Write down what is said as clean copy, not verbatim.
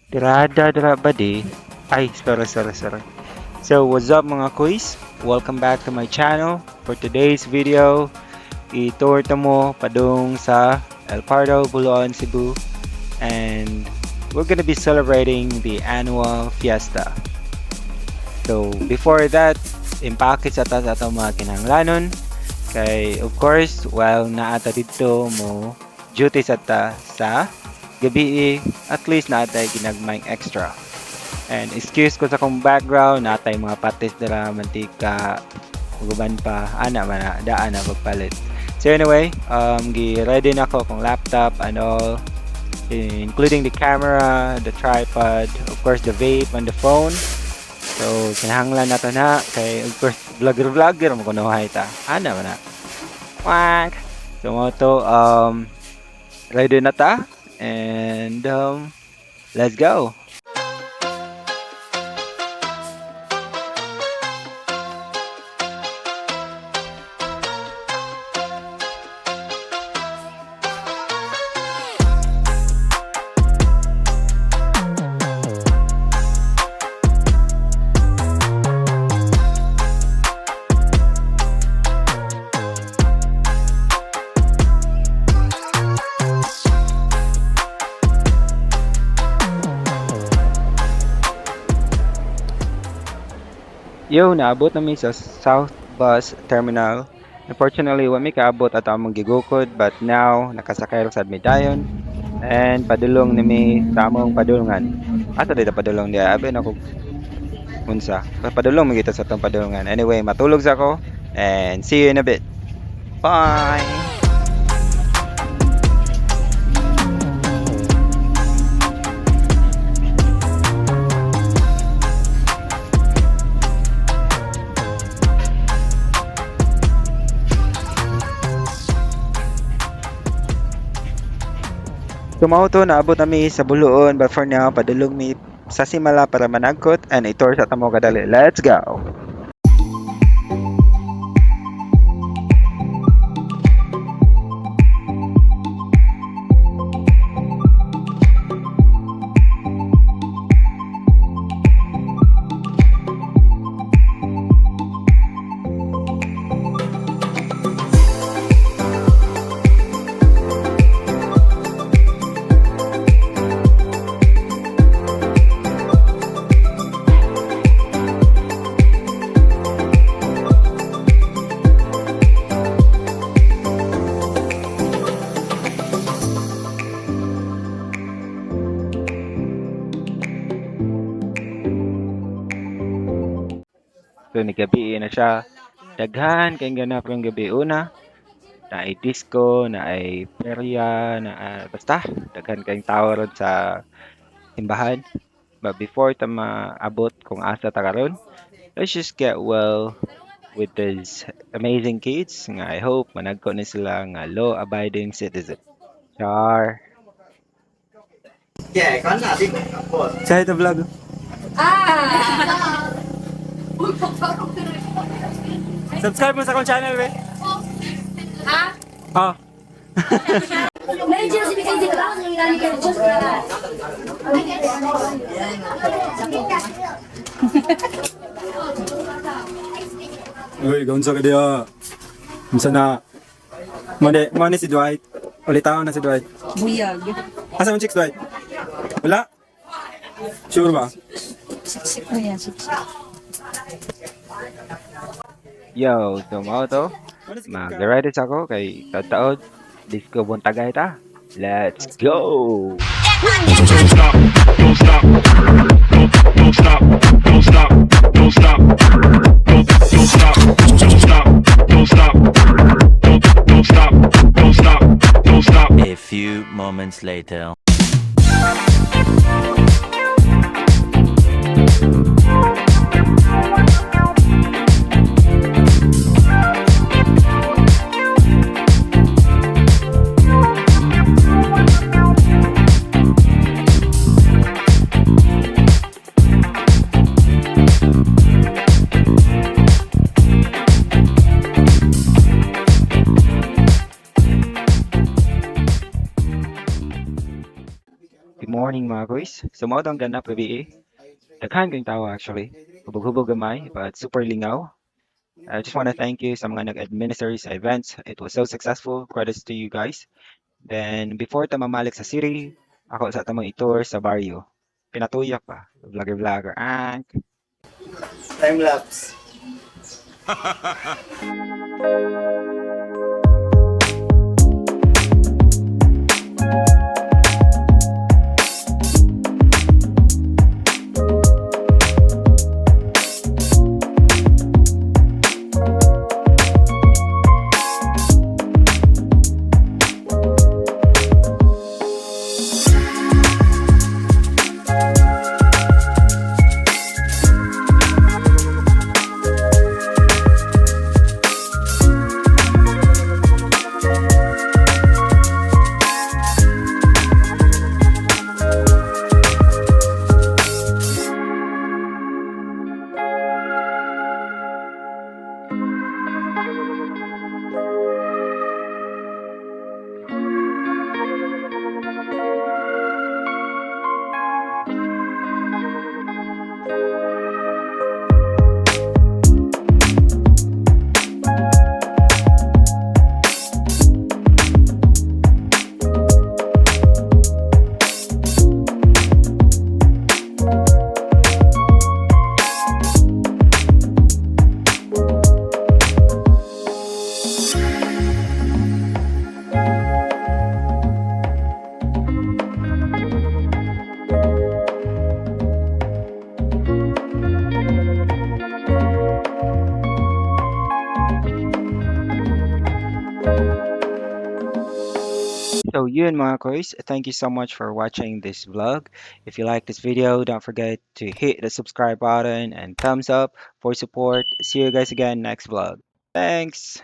Tirada dira ba di? Ay, sorry, sorry, sorry. So, what's up, mga kuys? Welcome back to my channel. For today's video, i-tour ta mo padung sa El Pardo, Buluan, Cebu. And we're gonna be celebrating the annual fiesta. So, before that, impake sa ta sa atong mga kinahanglanon. Kay, of course, while naa ta didto mo duty sa ta sa gabi, at least naa tay ginagmayng extra. And excuse ko sa akong background, naa tay mga patis dira, mantika, ug uban pa, ana man na, daan na pagpalit. So anyway, gi-ready na ko akong laptop and all, including the camera, the tripod, of course the vape and the phone. So kinahanglan nato na kay of course vlogger vlogger mo kunohay ta. Ana man na. Quack. So mao to, ready na ta and let's go. Yo, naabot na mi sa South Bus Terminal. Unfortunately, wa mi kaabot ato among gigukod, but now nakasakay ra sad mi dayon and padulong ni mi sa among padulungan. Asa dito padulong diha? Abi na ko unsa. Padulong mi kita sa atong padulungan. Anyway, matulog sa ko and see you in a bit. Bye. So mao to, naabot na mi sa Buluon, but for now padulong mi sa Simala para managkot and i-tour sa tamo kadali. Let's go. So nigabi na siya. Daghan kay ganap karong gabi una. Naay disco, naay perya, naa basta daghan kayong tao ron sa simbahan. But before ta maabot kung asa ta karon, let's just get well with these amazing kids nga I hope managko ni sila nga law-abiding citizen. Char. Yeah, kan na di ko. Sa ito vlog. Ah! Subscribe mo sa akong channel, be. Ha? Oh. Meron dyan si Bigay dito. Diyos na. Uy, gaunsa ka diha. Unsa na? Mo ni si Dwight. Ulitaw na si Dwight. Buyag. Asa man chicks, Dwight? Wala? Sure ba? Siksik mo yan, siksik. Yo, so mao to. Mag-ready sa ako kay taod disco buntagay ta. Let's go! Don't stop, don't stop, don't stop, don't stop, don't stop, don't stop, don't stop, don't stop, don't stop, don't stop, don't stop. A few moments later. Kuys. So mao tong ganap gabi. Daghan kayong tao actually. Hubog-hubog gamay, but super lingaw. I just want to thank you sa mga nag-administer sa events. It was so successful. Credits to you guys. Then, before ta mamalik sa city, ako sa tamang i-tour sa barrio. Pinatuyak pa. Vlogger vlogger. Ah. Time lapse. So yun, mga koys, thank you so much for watching this vlog. If you like this video, don't forget to hit the subscribe button and thumbs up for support. See you guys again next vlog. Thanks!